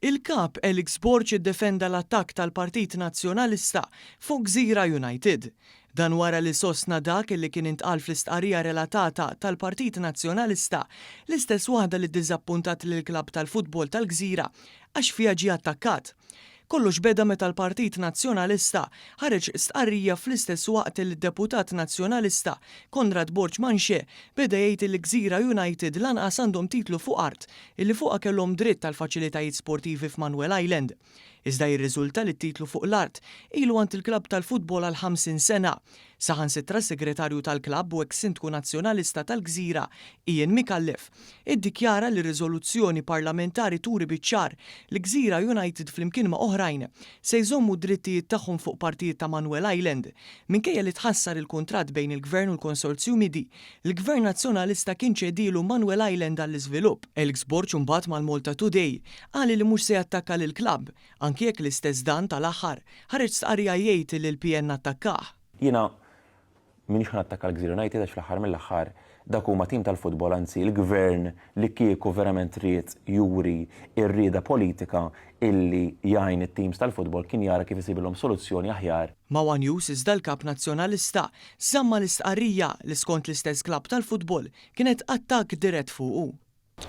Il-Kap Alex Borg iddefenda l-attakk tal-Partit Nazzjonalista fuq Gżira United. Dan wara li sostna dak li kien intqal fl-istqarrija relatata tal-Partit Nazzjonalista, l-istess waħda li ddiżappuntat lill-klabb tal-futbol tal-Gżira għax fiha ġie attakkat. Kollox beda meta l-Partit Nazzjonalista ħareġ stqarrija fl-istess waqt li d-Deputat Nazzjonalista Conrad Borg Manché beda jgħid li Gżira United lanqas għandhom titlu fuq art illi fuqha kellhom dritt għal faċilitajiet sportivi f'Manuel Island. Iżda jirriżulta li t-titlu fuq l-art ilu għand il-klabb tal-futbol għal 50 sena. Saħansitra s-Segretarju tal-klabb u eks Sindku Nazzjonalista tal-Gżira Ian Micallef iddikjara li riżoluzzjoni parlamentari turi biċ-ċar li Gżira United flimkien ma' oħrajn se jżommu d-drittijiet tagħhom fuq partijiet ta' Manuel Island. Minkejja li tħassar il-kuntratt bejn il-Gvern u l-Konsorzju Midi, l-Gvern Nazzjonalista kien ċedielu Manuel Island għall-iżvilupp. Alex Borg imbagħad mal-Malta Today qal li mhux se jattakka lill-klabb, anki jekk l-istess dan tal-aħħar ħareġ stqarrija jgħid li l-PN attakkah. Jiena M'iniex ħa nattakka l-Gżira United għax fl-aħħar mill-aħħar dak huma tim tal-futbol anzi l-Gvern li kieku verament ried juri r-rieda politika illi jgħin it-teams tal-futbol kien jara kif isibilhom soluzzjoni aħjar. Ma' one News iżda l-Kap Nazzjonalista żamm mal-istqarrija li skont l-istess klabb tal-futbol kienet attakk dirett fuqu.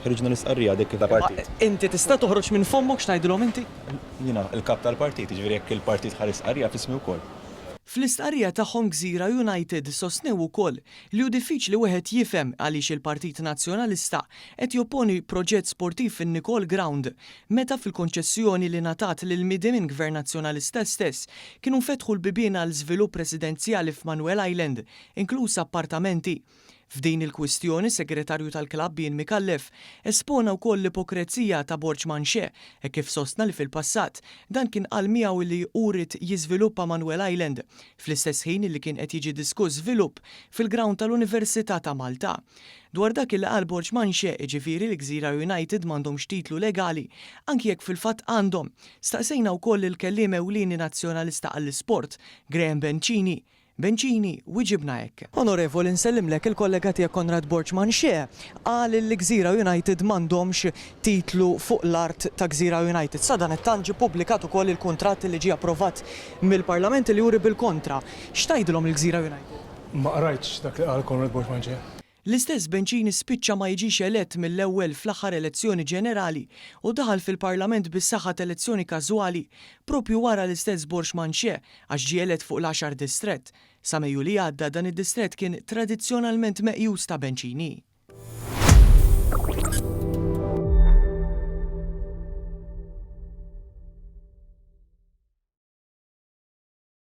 Ħriġna l-istqarrija dik ta' partit. Inti tista' toħroġ minn fommok x'tgħidilhom inti? Jiena l-kap tal-partit, jiġifieri jekk il-partit ħareġ stqarrija f'ismi wkoll. Fl-istqarrija tagħhom Gżira United sostnew ukoll li hu diffiċli wieħed jifhem għaliex il-Partit Nazzjonalista qed jopponi proġett sportiv fin-Nicol Ground meta fil-konċessjoni li ngħatat lil Midi minn Gvern Nazzjonalista stess kienu nfetħu l-bibien għal żvilupp residenzjali f'Manuel Island inkluż appartamenti. F'din il-kwistjoni, s-Segretarju tal-klabb Ian Micallef espona wkoll l-ipokrezija ta' Borg Manché hekk kif sostna li fil-passat dan kien qal miegħu li hu ried jiżviluppa Manuel Island fl-istess ħin li kien qed jiġi diskuss żvilupp fil-grawnd tal-Università ta' Malta. Dwar dak li qal Borg Manché, jiġifieri li Gżira United m'għandhomx titlu legali, anki jekk fil-fatt għandhom, staqsejna wkoll lill-kelliem ewlieni Nazzjonalista għall-Isport, Graham Bencini, Bencini wiġibna hekk. Onorevoli nsellimlek, il-kollega tiegħek Conrad Borg Manché qal li Gżira United m'għandhomx titlu fuq l-art ta' Gżira United. Sadanittant ġie ppubblikat ukoll il-kuntratt li ġie approvat mill-Parlament li juri bil-kontra. X'tgħidilhom lil Gżira United? Ma qrajtx dak li qal Conrad Borg Manché. L-istess Bencini spiċċa ma jiġix elett mill-ewwel fl-aħħar elezzjoni ġenerali u daħal fil-Parlament bis-saħħa t'elezzjoni każwali proprju wara l-istess Borg Manché għax ġie elett fuq l-għaxar distrett. Sa Mejju li għadda dan id-distrett kien tradizzjonalment meqjus ta' Bencini.